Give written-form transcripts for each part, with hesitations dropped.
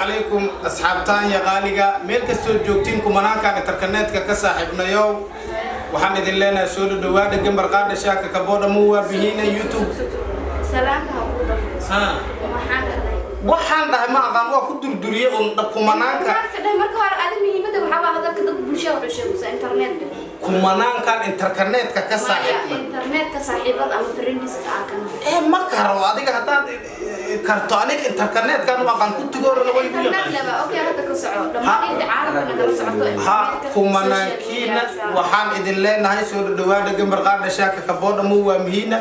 Calaykum asxaabtaan yaqaaliga, meel kastoo joogtiin, kumanaankaan internetka ka saaxiibnayow, waxaan idin leenahay soo dhadhawaada. Gambar qaadha shaaka kaboodha muwaa bihiina YouTube. Salaanta ha ugu dambayso. Waxaan dhahnay Waxaan dhahay ma aqaan, waa ku durduriye un kumanaanka. Marka dheh, marka hore adi muhiimadda waxaa waa hadalka dad bulshada wuxuu sheegaysaa internet dheh. Kumanaankaan internetka ka Maya, saaxiibnay. Internetka saaxiibada ama friendska ah kan. Ee ma karo, adiga haddaad karto, aniga internetkan u aqaan ku tugoorana way igu Internet yaqaan. Leba okay, hadda ka soco dhammaan inta caalamka nagala socoto. Ha. Internetka, Kumanaankiina social media. Waxaan idin leenahay soo dhadhawaada. Gambar qaadha shaaka kaboodha muwaa mihiina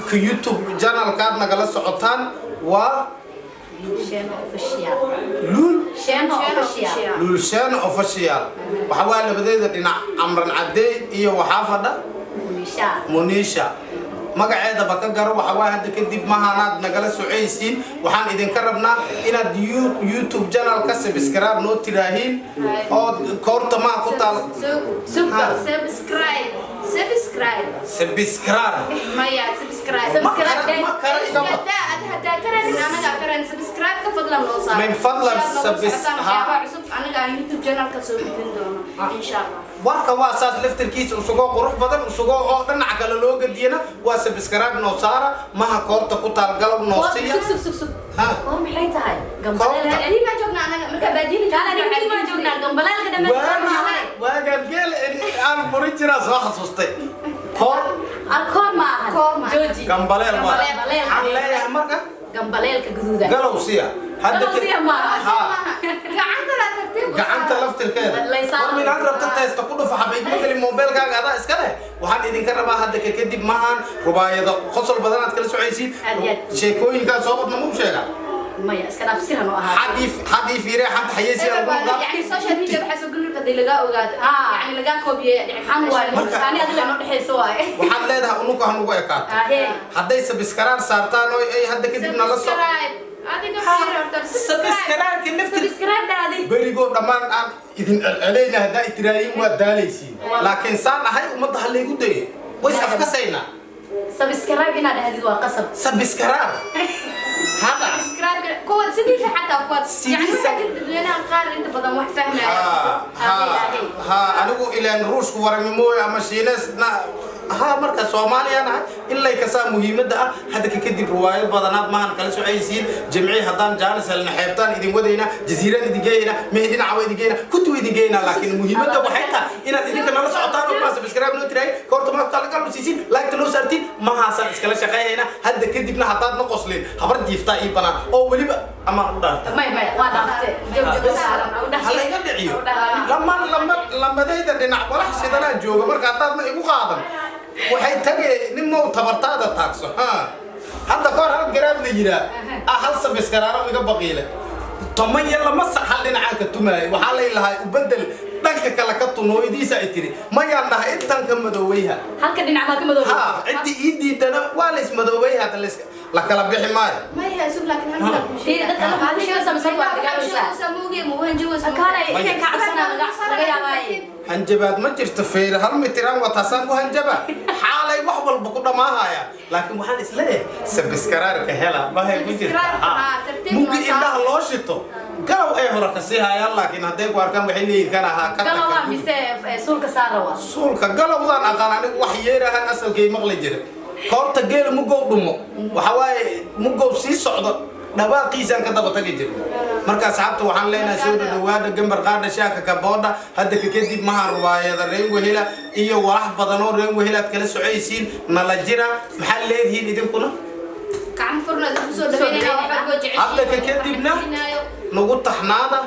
ka YouTube channelkaad nagala socotaan waa Sheeno Official. Luul. Sheeno Sheeno Official. Official. Luulsheeno Official. Waxa waa labadeeda dhinac Amran Cadeey iyo waxaa fadha Munisha. Muniisha, magaceedaba ka garo. Waxa waa hadda kadib mahanaad nagala socaysiin. Waxaan idinka rabnaa inaad YouTube channelka subscribe noo tiraahiin oo koorta maa ku taal. Sug, subscribe, subscribe. Subscribe. Maya, subscribe. Ma kara, ma kara igama. Hadaa adi hadaa karanin, anaga karan. Subscribe ka fadlan noo saar. Min fadlan. Si aad noogu socotaan ha. waxyaabaha cusub anaga aan YouTube channelka soo gudbin doono, insha Allah. Warka waa saas laftarkiisa, usugoo qurux badan, usugoo oo dhinaca kale loo gadiyana waa subscribe noo saara, maha koorta ku taal galab noo siiya. Sug, sug, sug, sug. Ha. Koor maxay tahay? Koorta. Gambaleelka. Baadiye baa joognaa anaga, marka baadiye. Kaala aniga baan joognaa gambaleelka dhammaan. Waagaan waagaan geel aan furin jiraa soo xasuustay koor. Koor ma ahan. Koor ma ahan. Jooji. Gambaleel waa. Gambaleelka. Waxaan leeyahay marka Gambaleelka guduudan. Galow siya hadda. Galow siya ma aha. Ha. Gacanta la tartiib u Gacanta saara. laftirkeeda. Laysaan. War minaad rabta teesta ku dhufa xaba igma gelin mobilkaaga, adaa iska leh. Waxaan idinka rabaa hadda ka kadib mahaan rubaayado qosol badanaad kala socaysiin. Aad iyo aad. Sheekooyinkaa soo badna muu sheega. Maya, iska dhaaf, siran oo ahaa. Xad ii fiiree, xanta xayeysiya lagu noqdaa. Yani social media waxaa soo gelin hadii lagaa ogaado, Ah. yani lagaa koobiye. Xan waaye. Marka- Ani adiga noo dhexayso waaye. Waxaad leedahay unuka hanugu ekaato. Ahee. Hadday subscribe saartaan oo ay hadda kadib nala so Subscribe adiga fiir horta. Subscribe-ki naftir. Subscribe dhaadi. Berigoo dhammaan aan idin celcelayna, haddaa itiraayin waa daalaysiin, laakiin saan ahay ummadda ha laygu dayo, ways afkasaynaa. Subscribe inaad dhahdid waa qasab. Subscribe hada. Subscribe kuwa sidiisa xataa kuwa yani Sidiisa. Waxaa jira dadweynaha qaar inta badan wax fahmaya. Ha ha ha, anigu ilaan Ruushku warami mooyo ama Shiineesna ha, marka Soomaaliyan ahay ilay kasaa muhiimadda ah. Hadda ka kadib riwaayad badanaad maahan kala socaysiin. Jimcii haddaan jaanis helna xeebtaan idin wadaynaa, jasiiraan idin geeynaa, mehe dhinaca waa idin geynaa, kuntu idin geynaa, laakiin muhiimadda waxay tahay inaad idinka nala socotaan oo maa subscribe noo tiraay, koorta maa kala siisiin, like noo saartiin, mahaasaan iskala shaqeynayna. Hadda kadibna haddaad na qoslin, habar jiiftaa ii banaan oo weliba amaan u dhaarta. Maya, maya, waa dhaaftee. Joog, joog, saaran. Ha layga dhiciyo lama lama lamadayda dhinac walax shidanaa jooga. Marka haddaad ma igu qaadan, waxay tagee nin mau tabartaada taagso. Ha, hadda kahor hal garaad la yiraa ah, hal sabiskaraaro iga baqiile 12 sac hal dhinacaan ka tumaayay. Waxaa lay lahaa ubedel dhanka kale ka tun, hooyadiisa ay tiri mayaan dhahay intan ka madooweyha. Halka dhinac maa ka madoobe? Ha, ciddii ii diidana waa lays madooweyha, hadda lays la kala bixi maayo. Maya, sug, laakiin hal mid Fiiri, dadka waxaa ku sheegaysaa mise waa dagaalaysaa? Muuge muhanjawaysa. Kaala inay ka cabsanaa laga yaabaaye. Hanjabaad ma jirto, feer hal mitiraan wataasaan ku hanjaba xaalay wax walba ku dhammaahaya, laakiin waxaan isleeyahay subscribe-ka hela mahay ku jirta. Subscribe-ka, haa, tartiib muggi noo saar. Indhaha loo shito galow ay hore kasii hayaan, laakiin hadday ku arkaan waxay leeyihin kana ahaa ka Galowa taka. Mise suulka saara waa? Suulka galowdaan aqaan anigu, wax yeerahan asalkay maqli jira. Koorta geela mugow dhumo, waxa waaye mugow sii socdo dhawaaqiisaan ka daba tagi jirna. Marka asxaabta waxaan leenahay soo dhadhawaada. Gambar qaadha shaaka kaboodha, hadda ka kadib mahaan ruwaayada reen wehela iyo walax badan oo reen wehelaad kala socaysiin. Nala jira. Maxaad leedihiin idinkuna? Gacmo furna idinku soo dhaweynayna, waxba goo jecel. Hadda ka kadibna nagu taxnaada,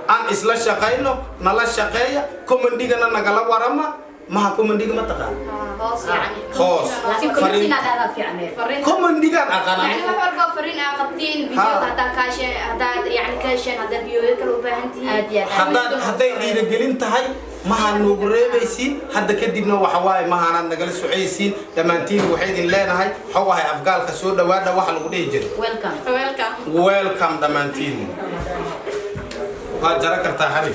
aan isla shaqayno, nala shaqeeya, commentigana nagala warama. Maha commentiga ma taqaan? Hoos yani. Hoos. Laakiin comment inaad dhahdaa fiicneed. Fariin. Commentigaan aqaan يعني anigu. Wax walba fariin aa qabtiin, videoga haddaa kaasheen, haddaad yani kaasheen, haddaad videoyo kale u baahan tihiin. Aad iyo aad. Hadday dhiirigelin tahay maha noogu reebaysiin. Hadda kadibna waxa waaye mahaanaad nagala socaysiin. Dhammaantiin waxay idin leenahay waxuu ahay afgaalka soo dhawaadha waxa lagu dhihi jiray. Welcome. Welcome. Welcome dhammaantiin. Waad jara kartaa xarif.